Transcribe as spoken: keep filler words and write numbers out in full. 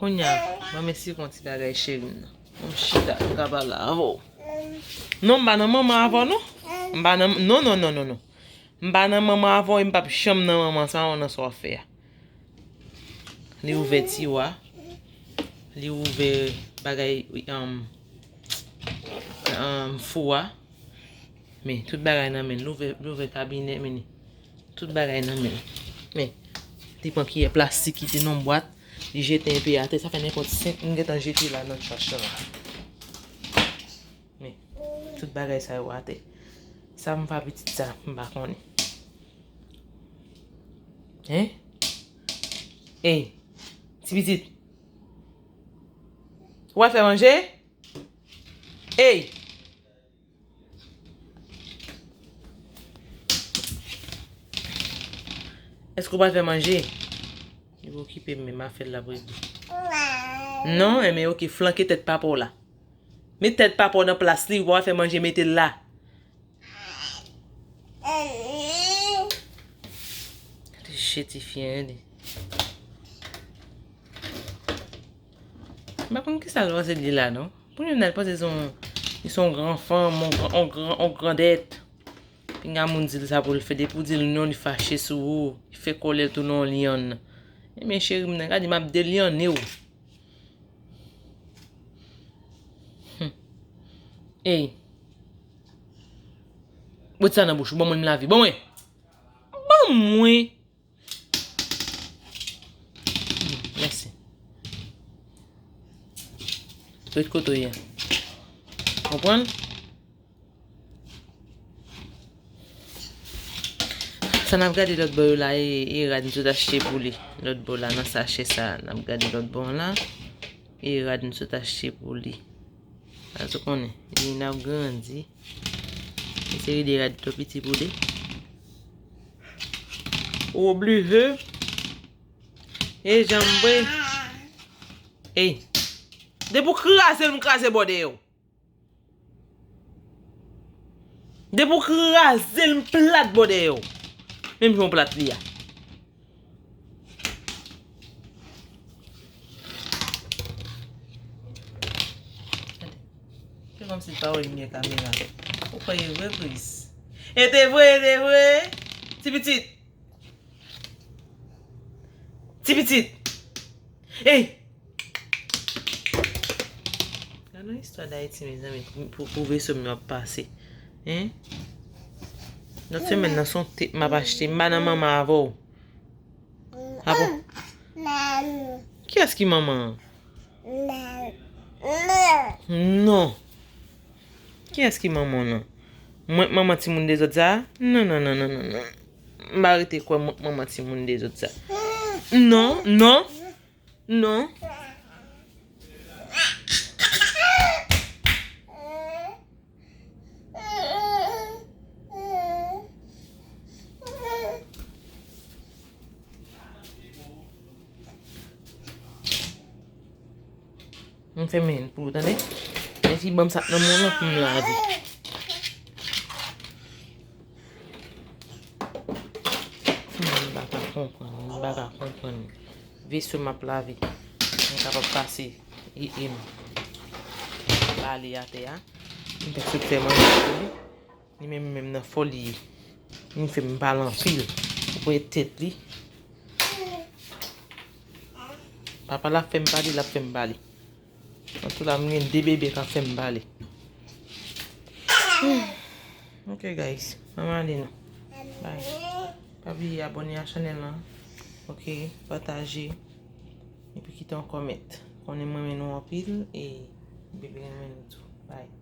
Kounye a, ban m esplike yon ti bagay, cheri m nan. Ban m chita, m ka pale avè w. Non, m pa nan manman avè w, non. M pa nan, non, non, non, non, non. M pa nan manman avè w, e m p ap janm nan manman sa w nan sa w ap fè a. Li ouvè tiwa. Li ouvè bagay, um, um, fou a. Men, tout bagay nan men l. Li ouvè, li ouvè kabinè, men li. Tout bagay nan men l. Men, li pran kiyè plastik ki te nan bwat. Li jete enpe atè. Sa fè nenpòt senk m gentan jete la nan trash lan. Men, tout bagay sa yo atè. Sa m fè pitit sa, m pa konnen. Hein? Ey, ti pitit. Ou al fè manje? Ey! Èske w pral fè manje? Li okipe m, men m a fè l l ap regle. Non, enben oke, flanke tèt papa w la. Met tèt papa w nan plas li, ou pa fè manje, mete l la. Gade je tifi an, gade. M pa konn kisa l panse de la, non. Pou Jovenel panse se yon, li se yon gran fanm, yon gran, yon gran, yon grandèt. Pinga moun di l sa pou l fè, depi w di l non, li fache sou ou, li fè kòlè l tounen yon lyann. Ebyen, cheri m nan, gade, m ap delyanne w. Hmm. Ey. Bout sa nan bouch ou, ban mwen m lave. Ban mwen. Ban mwen. Hmm, mèsi. Ret kote w ye. Konprann? Sa n ap gade lòt bò yo la, e, e rad m sot achte pou li. Lòt bò la, nan sachè sa, n ap gade lòt bò an la. E rad m sot achte pou li. Sa ou konnen, li n ap grandi. Yon seri de rad twò piti pou li. Ou oblije. E janm vre. Ey. Depi w kraze l, m kraze bò dèyè w. Depi w kraze l, m plat bò dèyè w. Menm jan w plat li a. Se kòmsi l pa wè limyè kamera. Ou kwè e vre, Chris? E te vre, e te vre. Ti pitit. Ti pitit. Ey! Gade yon istwa Dayiti, mezanmi, pou, pou, pou veso m yo ap pase. Hein? Lòt semèn nan, se yon tèt m ap achte. M pa nan manman avè w. Ah bon? Kiyès ki manman an? Non. Kiyès ki manman w nan? Mwen k manman timoun dezòd sa a? Non, non, non, non, non, non. M pa rete kwè mwen k manman timoun dezòd sa a. Non, non, non. M fèmen l pou ou, tande? Mèsi, ban m sa k nan men w lan pou m lave. M pa ka konprann, m pa ka konprann. Veso m ap lave. M kapab pase e, e m bale atè a. M fèk sot fè manje pou li. Li menm, li menm nan foli ye. Li fè m pale anpil. Ou wè tèt li. Papa l ap fè m pale, l ap fè m pale. Nan tou la, m gen de bebe k ap fè m pale. Ok, guys. Ann ale non. Bye. Pa bliye abòne a chanèl lan. Ok, pataje. Epi kite yon kòmèt. Konnen m renmen nou anpil e bebe renmen nou tou. Bye.